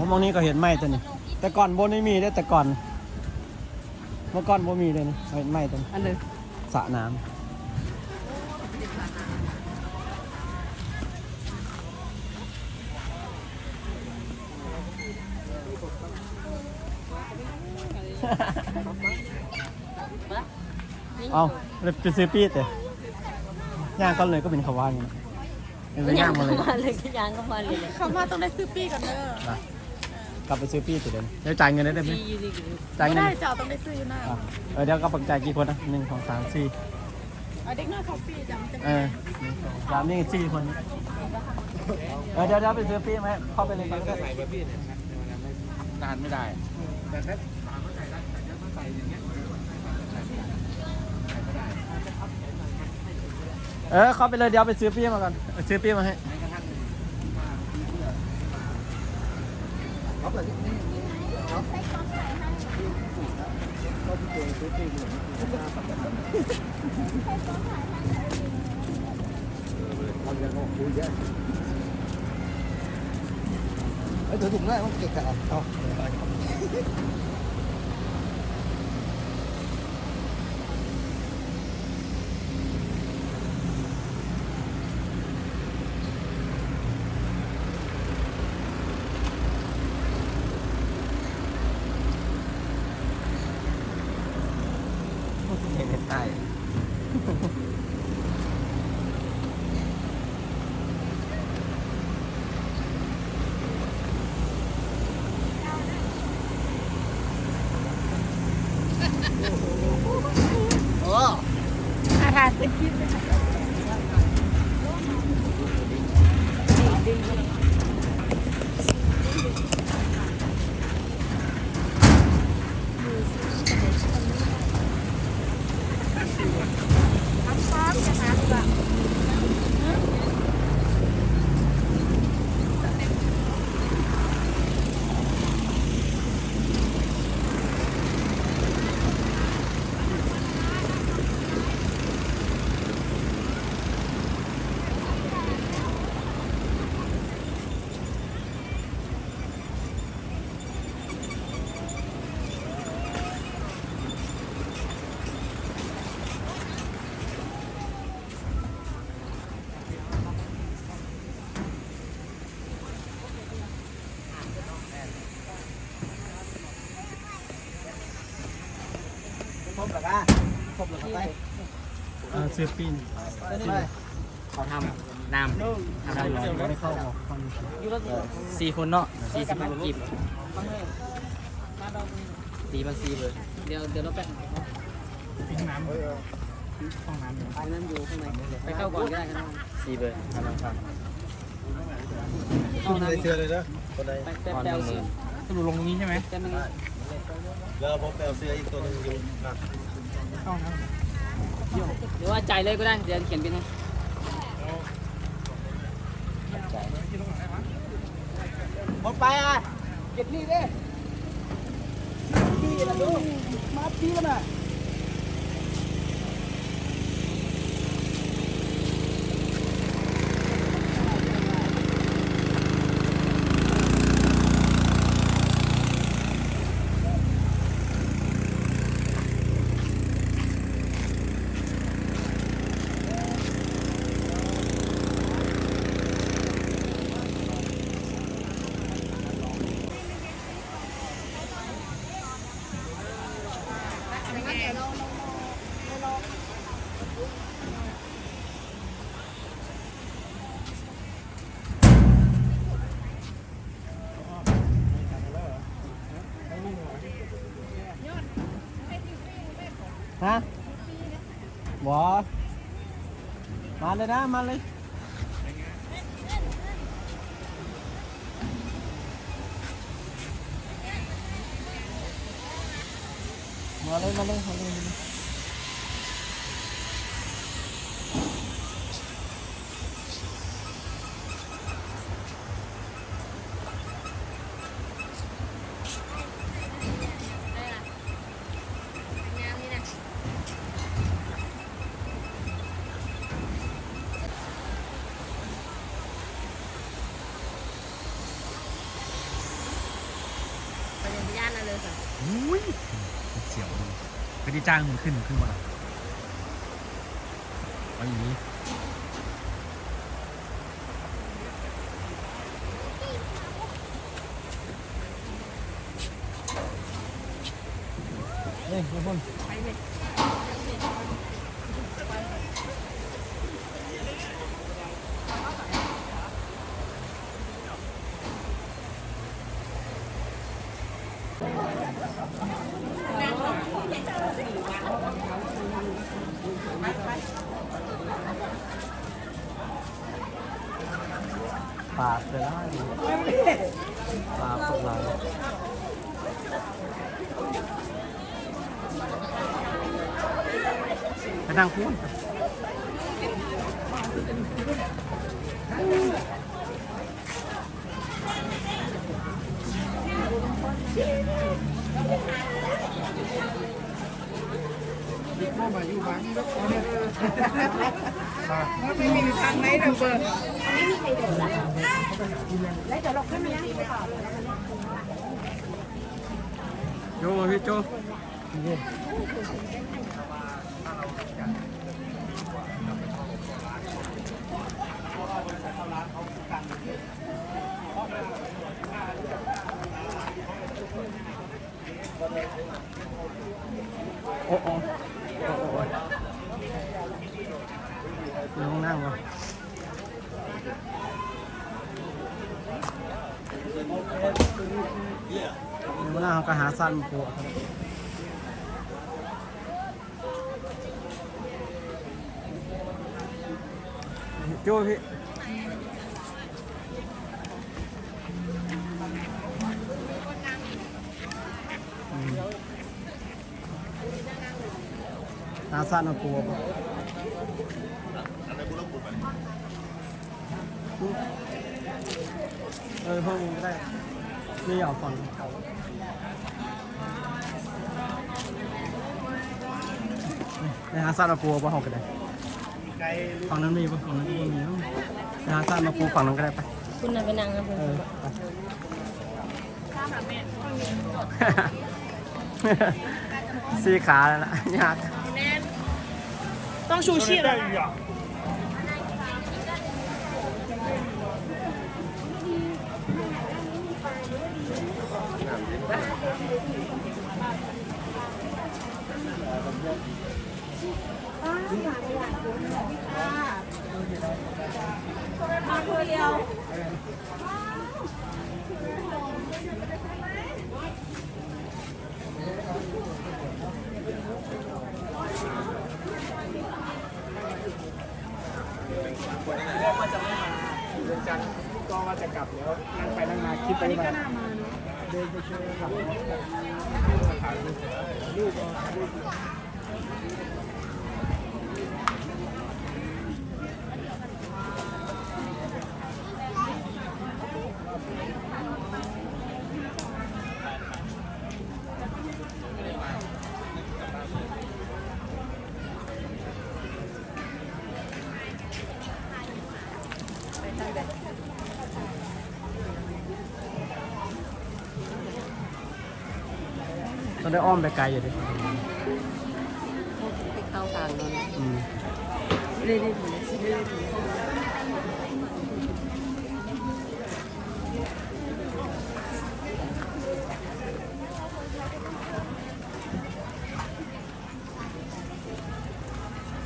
ໝ່ອງນີ້ກໍເຮັດໃໝ່ຕົວນີ້ ແຕ່ກ່ອນບໍ່ໄດ້ມີເດ້ ແຕ່ກ່ອນ ເມື່ອກ່ອນບໍ່ມີເດ້ນີ້ ເຮັດໃໝ່ຕົວນີ້ ອັນໃດ ສະນ້ຳ. ເອົ້າ ແລ້ວໄປຊື້ປີ້ເຕະ ຍ່າງເຂົ້າເລີຍກໍເປັນເຂົາວ່ານີ້ນະ ເປັນໄປຍ່າງມາເລີຍ ຍ່າງເຂົ້າມາເລີຍ ຍ່າງເຂົ້າມາເລີຍ ເຂົ້າມາຕ້ອງໄດ້ຊື້ປີ້ກ່ອນເດີ ນະ ກັບໄປຊື້ປີ້ເຕະ ດຽວຈ່າຍເງິນໄດ້ໄດ້ໄໝ ຈ່າຍເງິນ ບໍ່ໄດ້ ເຈົ້າຕ້ອງໄດ້ຊື້ຢູ່ນະ ເອີ ດຽວກັບໄປຈ່າຍ ຈັກຄົນນະ ໜຶ່ງ ສອງ ສາມ ສີ່ ເອົາເດັກນ້ອຍເຂົ້າປີ້ຈ້ະ ເອີ ໜຶ່ງ ສອງ ສາມ ນີ້ສີ່ຄົນ ເອີ ດຽວ ດຽວໄປຊື້ປີ້ມາ ເຂົ້າໄປເລີຍ ເຂົ້າໄປເລີຍ ນານໄມ່ໄດ້ ເອີ ເຂົ້າໄປເລີຍ ດຽວໄປຊື້ປີ້ມາກ່ອນ ຊື້ປີ້ມາໃຫ້ ເອົາເດີ ເອົາເດີ ເອົາເດີ ເອົາເດີ ເອົາເດີ. ຄົບແລ້ວກະ ຄົບແລ້ວກະໄປ ເອີ ຊື້ປີ້ ເຂົາທຳນ້ຳ ທຳນ້ຳ ບໍ່ໄດ້ເຂົ້າອອກ ສີ່ຄົນເນາະ ສີ່ສິບພັນກີບ ສີ່ພັນສີ່ເບີ ດຽວ ດຽວເຮົາໄປຫາ ຫ້ອງນ້ຳ ຫ້ອງນ້ຳຢູ່ຂ້າງໃນ ໄປເຂົ້າກ່ອນກໍໄດ້ ສີ່ເບີ ຫ້ອງນ້ຳ ໃສ່ເສື້ອເລີຍເດີ ຄົນໃດ ໄປ ໄປ ໄປເອົາເສື້ອ ສະຫຼຸບລົງຕົງນີ້ໃຊ່ໄໝ? ແລ້ວເອົາເສື້ອອີກຕົວໜຶ່ງຢູ່ ຫ້ອງນ້ຳ ຫຼືວ່າຈ່າຍເລີຍກໍໄດ້ ດຽວຂຽນບິນໃຫ້ ບໍ່ໄປອ່ະ ເກັບນີ້ເດ້ ມາປີແລ້ວນະ. ຮະ? ບໍ່ ມາເລີຍນະ ມາເລີຍ. ມາເລີຍ ມາເລີຍ ມາເລີຍ ມາເລີຍ. ເ ອຸ້ຍ ສຽວດີ ເປັນອີ່ຈ້າງ ຂຶ້ນ ຂຶ້ນບໍ່ລະ ເອົາອີ່ຫຼີ. ເອີຍ ທຸກຄົນ ປາກເວລານີ້ ປາກພວກເຮົາ ໄປທາງພຸ້ນ. ໂຈ ມາພີ່ໂຈ. ໂອ້ ໂອ້ ໂອ້ ໂອ້ ໂອ້ ລົງນ້ຳບໍ່? ເວລາເຮົາກໍຫາສັດມາປົວ ໂຈ້ພີ່ ອືມ ຫາສັດມາປົວ. ເອີ ຫ້ອງນີ້ກໍໄດ້ ນີ້ເອົາຝັ່ງເກົ່າ ໄປຫາສັດມາປູບໍ່ ເຮົາກໍໄດ້ ຝັ່ງນັ້ນມີບໍ່? ຝັ່ງນັ້ນບໍ່ມີເນາະ ໄປຫາສັດມາປູຝັ່ງນັ້ນກໍໄດ້ ໄປ ຄຸນນະ ໄປນັ່ງນຳເພິ່ນ ເອີ ໄປ. ສີ່ຂາແລ້ວລະ ຍາກ ແມ່ນ ຕ້ອງຊູຊີບແລ້ວລະ. ມາຜູ້ດຽວ. ຕ້ອງໄດ້ອ້ອມໄປໄກຢູ່ເດ້ ໄປເຂົ້າທາງນັ້ນ ອືມ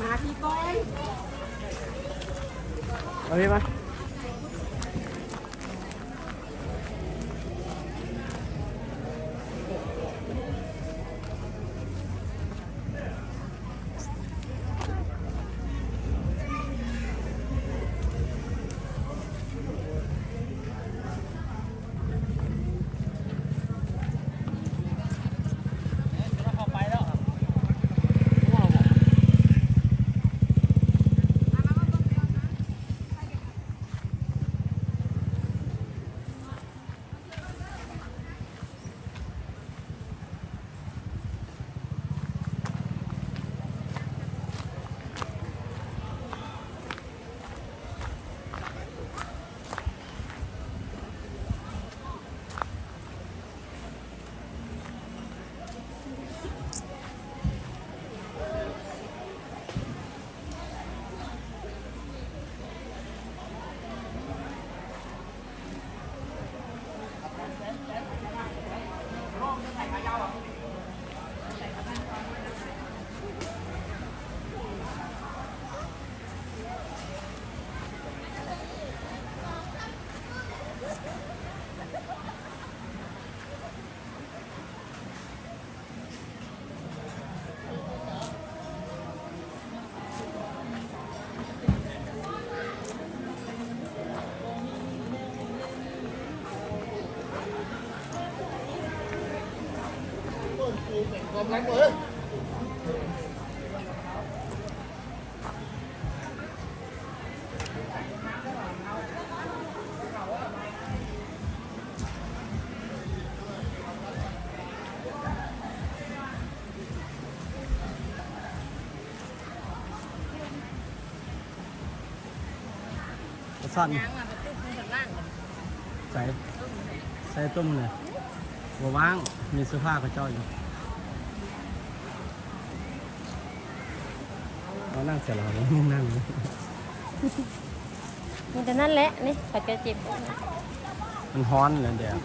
ມາທີ່ກ້ອຍ ເອົາພີ່ມາ. ປາຊ່ອນ ຍ່າງມາໄປຕຶກເພິ່ນລ້າງກັນ ໃສ ໃສ່ຕົ້ມເລີຍ ບໍ່ວ່າງ ມີເສື້ອຜ້າເຂົາເຈົ້າຢູ່ ເອົານັ່ງໃສ່ລາວ ນັ່ງ ມີແຕ່ນັ້ນແຫຼະ ນີ້ ເຂົາເຈົ້າເຈັບ ມັນຮ້ອນແຫຼະແດດ.